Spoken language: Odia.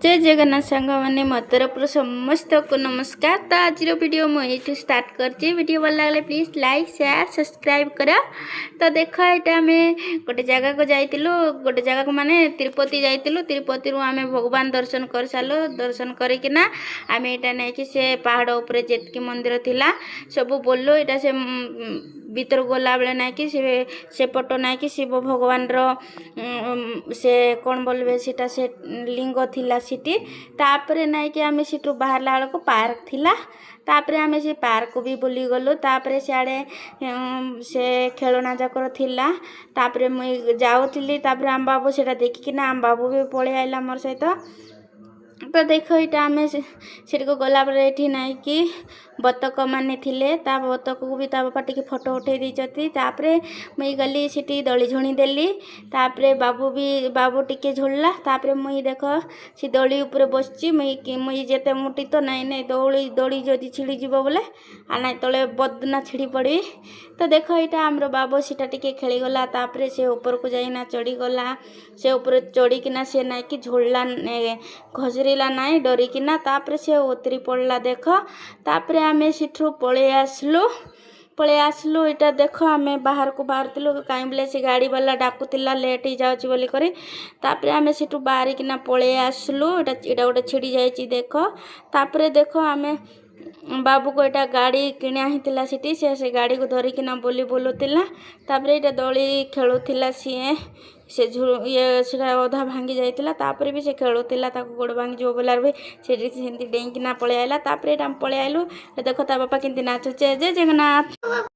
ଜୟ ଜଗନ୍ନାଥ ସାଙ୍ଗମାନେ, ମୋ ତରଫରୁ ସମସ୍ତଙ୍କୁ ନମସ୍କାର। ତ ଆଜିର ଭିଡ଼ିଓ ମୁଁ ଏଇଠୁ ଷ୍ଟାର୍ଟ କରିଛି। ଭିଡ଼ିଓ ଭଲ ଲାଗିଲେ ପ୍ଲିଜ୍ ଲାଇକ୍, ସେୟାର, ସବସ୍କ୍ରାଇବ୍ କର। ତ ଦେଖ, ଏଇଟା ଆମେ ଗୋଟେ ଜାଗାକୁ ଯାଇଥିଲୁ। ଗୋଟେ ଜାଗାକୁ ମାନେ ତିରୁପତି ଯାଇଥିଲୁ। ତିରୁପତିରୁ ଆମେ ଭଗବାନ ଦର୍ଶନ କରିସାରିଲୁ। ଦର୍ଶନ କରିକିନା ଆମେ ଏଇଟା ନେଇକି ସେ ପାହାଡ଼ ଉପରେ ଯେତିକି ମନ୍ଦିର ଥିଲା, ସବୁ ବୁଲିଲୁ। ଏଇଟା ସେ ଭିତରକୁ ଗଲାବେଳେ ନାଇଁକି ସେ ସେପଟ ନାଇଁକି ଶିବ ଭଗବାନର ସେ କ'ଣ ବୋଲବେ ସେଟା, ସେ ଲିଙ୍ଗ ଥିଲା ସେଠି। ତାପରେ ନାଇଁକି ଆମେ ସେଠୁ ବାହାରିଲା ବେଳକୁ ପାର୍କ ଥିଲା। ତାପରେ ଆମେ ସେ ପାର୍କକୁ ବି ବୁଲିଗଲୁ। ତାପରେ ସିଆଡ଼େ ସେ ଖେଳଣା ଯାକର ଥିଲା। ତାପରେ ମୁଇଁ ଯାଉଥିଲି, ତାପରେ ଆମ ବାବୁ ସେଇଟା ଦେଖିକିନା ଆମ ବାବୁ ବି ପଳେଇ ଆଇଲା ମୋର ସହିତ। ତ ଦେଖ, ଏଇଟା ଆମେ ସେଠିକୁ ଗଲାପରେ ଏଠି ନାଇଁକି ବତକ ମାନେ ଥିଲେ। ତା ବତକକୁ ବି ତା ବାପା ଟିକେ ଫଟୋ ଉଠେଇ ଦେଇଛନ୍ତି। ତାପରେ ମୁଇଁ ଗଲି, ସେଠି ଦୋଳି ଝୁଣି ଦେଲି। ତାପରେ ବାବୁ ବି, ବାବୁ ଟିକେ ଝୁଳିଲା। ତାପରେ ମୁଇଁ ଦେଖ, ସେ ଦୋଳି ଉପରେ ବସିଛି। ମୁଇଁ ମୁଇଁ ଯେତେ ମୁଟି ତ ନାଇଁ ନାଇଁ, ଦୋଳି ଦୋଳି ଯଦି ଛିଡ଼ିଯିବ ବୋଲେ ଆଉ ନାଇଁ ତଳେ ବଦନା ଛିଡ଼ି ପଡ଼ିବି। ତ ଦେଖ, ଏଇଟା ଆମର ବାବୁ ସେଇଟା ଟିକେ ଖେଳିଗଲା। ତାପରେ ସେ ଉପରକୁ ଯାଇକିନା ଚଢ଼ିଗଲା। ସେ ଉପରେ ଚଢ଼ିକିନା ସେ ନାଇଁକି ଝୁଳିଲା, ଘସରିଲା ନାଇଁ ଡରିକିନା। ତାପରେ ସେ ଉତରି ପଡ଼ିଲା ଦେଖ। ତାପରେ ଆମେ ସେଠୁ ପଳେଇ ଆସିଲୁ। ପଳେଇ ଆସିଲୁ। ଏଇଟା ଦେଖ, ଆମେ ବାହାରକୁ ବାହାରିଥିଲୁ। କାହିଁ ବୋଲେ ସେ ଗାଡ଼ି ବାଲା ଡାକୁଥିଲା, ଲେଟ୍ ହେଇଯାଉଛି ବୋଲି କରି। ତାପରେ ଆମେ ସେଠୁ ବାହାରିକିନା ପଳେଇ ଆସିଲୁ। ଏଇଟା ଗୋଟେ ଛିଡ଼ି ଯାଇଛି ଦେଖ। ତାପରେ ଦେଖ, ଆମେ ବାବୁକୁ ଏଇଟା ଗାଡ଼ି କିଣା ହେଇଥିଲା ସେଠି। ସେ ସେ ଗାଡ଼ିକୁ ଧରିକିନା ବୁଲି ବୁଲୁଥିଲା। ତାପରେ ଏଇଟା ଦୋଳି ଖେଳୁଥିଲା ସିଏ। ସେ ଇଏ ସେଟା ଅଧା ଭାଙ୍ଗି ଯାଇଥିଲା, ତାପରେ ବି ସେ ଖେଳୁଥିଲା। ତାକୁ ଗୋଡ଼ ଭାଙ୍ଗିଯିବ ବୋଲାର ବି ସେଠି ସେମିତି ଡେଇଁକିନା ପଳେଇ ଆଇଲା। ତାପରେ ଏଇଟା ଆମେ ପଳେଇ ଆଇଲୁ। ଦେଖ, ତା ବାପା କେମିତି ନାଚୁଛେ। ଜୟ ଜଗନ୍ନାଥ।